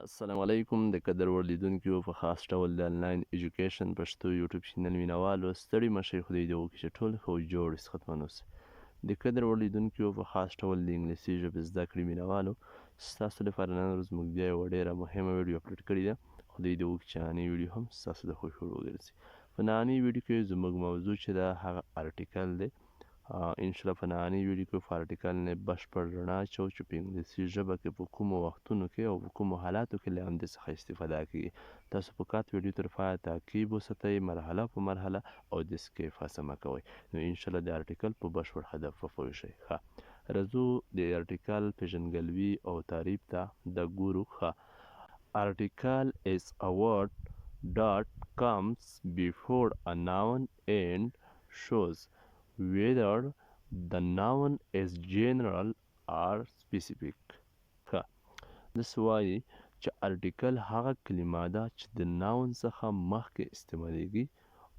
السلام علیکم د قدر وړ لیدونکیو، په خاص ډول د انلاین ایجوکیشن پښتو یوټیوب چینل مینوالو، ستړي مشئ. خدای دې وکړي چې ټول ښه او جوړ، صحتمند اوسئ. د قدر وړ لیدونکیو، په خاص ډول د انګلیسي ژبې زده کړې مینوالو، ستاسو لپاره نن ورځ موږ بیا یوه ډېره مهمه ویډیو اپلوډ کړې ده. خدای دې وکړي چې ننۍ ویډیو هم ستاسو د خوښې وړ وګرځي. په ننۍ ویډیو کې زموږ موضوع چې ده، هغه article دی. انشاءالله په ننۍ ویډیو کې په article نه بشپړ رڼا اچوو چې په انګلیسي ژبه کې په کومو وختونو کې او په کومو حالاتو کې له همدې څخه استفاده کیږي. تاسو فقط ویډیو تر پایه تعقیب وساتئ، مرحله په مرحله، او د skip هڅه مه کوئ، نو انشاءالله د article په بشپړ هدف به پوه شئ. ښه، راځو د article پیژندګلوي او تعریف ته د ګورو. ښه، Article is a word that comes before a noun and shows whether the noun is general or specific. ښه، داسې وایي چې article هغه کلمه ده چې د noun څخه مخکې استعمالیږي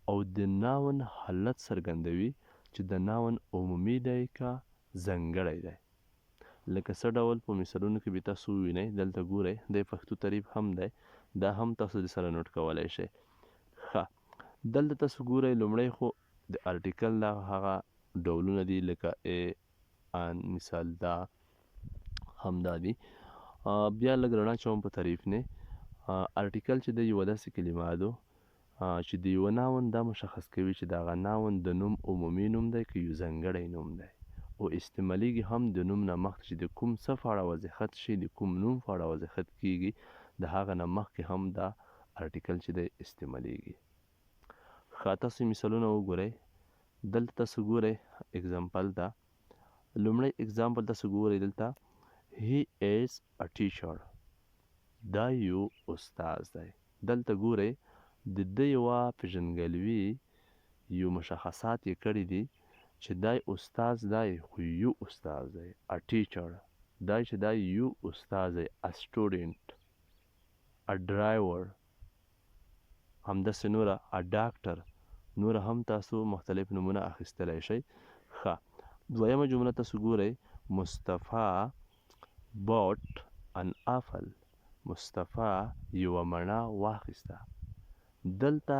او د noun حالت څرګندوي چې د noun عمومي دی که ځانګړی دی. لکه څه ډول په مثالونو کې به تاسو ووینئ. دلته ګورئ، د پښتو تعریف هم دی، دا هم تاسو د سره نوټ کولای شئ. ښه، دلته تاسو ګورئ، لومړی خو د article دا هغه ډولونه دي، لکه a، an، مثال the، همدا دي. بیا لږ رڼا چوم په تعریف نه. Article چې د یوه داسې کلمه ده چې د یوه noun دا مشخص کوي چې دغه noun د نوم عمومي نوم دی که یو ځانګړی نوم دی، او استعمالیږي هم د نوم نه مخکې چې د کوم څه په اړه وضاحت شي، د کوم نوم په اړه وضاحت کیږي، د هغه نه مخکې هم دا article چې دی استعمالیږي. ښه، تاسو مثالونه وګورئ. دلته تاسو ګورئ example ته. لومړی example تاسو ګورئ دلته، He is a teacher، دا یو استاد دی. دلته ګورئ، د ده یوه پیژندګلوي، یو مشخصات یې کړي دي چې دی استاد دی، خو یو استاد دی. A teacher دی چې دا یو استاد دی. A student، a driver، همداسې نوره، a doctor، نوره هم تاسو مختلف نومونه اخیستلی شئ. ښه، دویمه جمله تاسو ګورئ، Mustafa bought an apple، مصطفی یوه مڼه واخیسته. دلته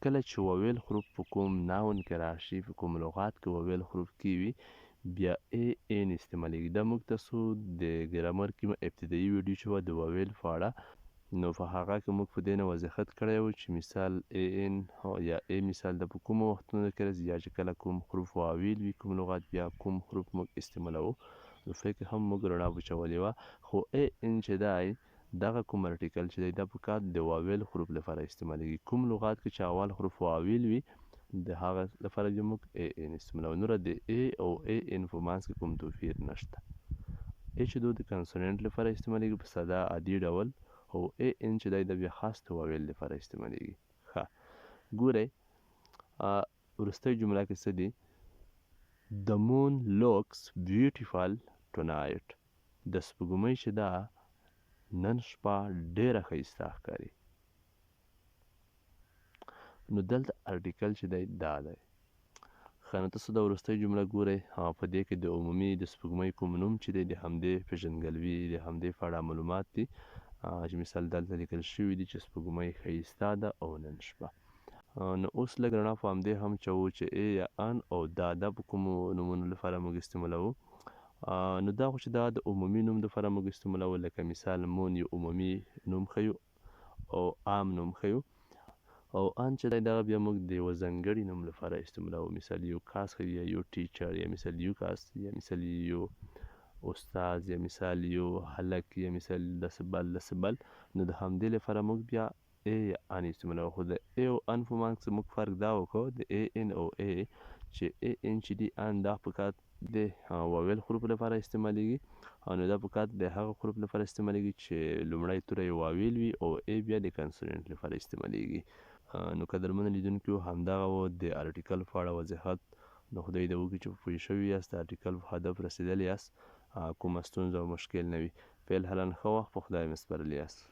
کله چې vowel حروف په کوم noun کې راشي، په کوم لغات کې vowel حروف کې وي، بیا a، an استعمالیږي. دا موږ تاسو د ګرامر کې ابتدایي ویډیو چې وه د vowel په اړه، نو په هغه کې موږ په دې نه وضاحت کړی و چې مثال a، an یا a مثال د په کومو وختونو کې راځي، یا چې کله کوم حروف vowel وي کوم لغات، بیا کوم حروف موږ استعمالوو. نو په کې هم موږ رڼا بچولې وه. خو a، an چې دی، دغه کوم article چې دی، دا فقط د vowel حروف لپاره استعمالیږي. کوم لغات کې چې اول حروف vowel وي، د هغه لپاره بیا موږ a، an استعمالوو. نوره د a او a an په منځ کې کوم توپیر نشته. a چې دو د consonant لپاره استعمالیږي په ساده عادي ډول، او a، an چې دی، د بیا خاص د vowel لپاره استعمالیږي. ښه، ګورئ وروستۍ جمله کې څه دي؟ The moon looks beautiful tonight، د سپوږمۍ چې ده نن شپه ډېره ښایسته ښکاري. نو دلته article چې دی دا دی. ښه، نو تاسو دا وروستۍ جمله ګورئ، په دې کې د عمومي د سپوږمۍ کوم نوم چې دی، د همدې پیژندګلوي، د همدې په اړه معلومات دي چې مثال دلته لیکل شوي دي چې سپوږمۍ ښایسته ده او نن شپه. نو اوس لږ رڼا په همدې هم چوو چې a یا an او the، دا په کومو نومونو لپاره موږ استعمالوو. نو دا خو چې دا د عمومي نوم لپاره موږ استعمالوو، لکه مثال moon یو عمومي نوم ښیو او عام نوم ښیو، او an چې دی، دغه بیا موږ د یوه ځانګړي نوم لپاره استعمالوو. مثال یو کس ښیو، یا یو teacher، یا مثال یو کس، یا مثال یو استاد، یا مثال یو هلک، یا مثال داسې بل داسې بل. نو د همدې لپاره موږ بیا a یا an استعمالوو. خو د a او an په منځ کې موږ فرق دا وکړو، د a، an او a، چې a، an چې دي، an دا فقط د vowel حروف لپاره استعمالیږي، او نو دا فقط د هغه حروف لپاره استعمالیږي چې لومړی توری vowel وي، او a بیا د consonant لپاره استعمالیږي. نو قدرمن لیدونکو، همدغه و د article په اړه وضاحت. نو خدای دې وکړي چې پوه شوي یاست، د article په هدف رسېدلی یاست، کومه ستونزه او مشکل نه وي. فعل ښه وخت، په خدای مې سپارلي یاست.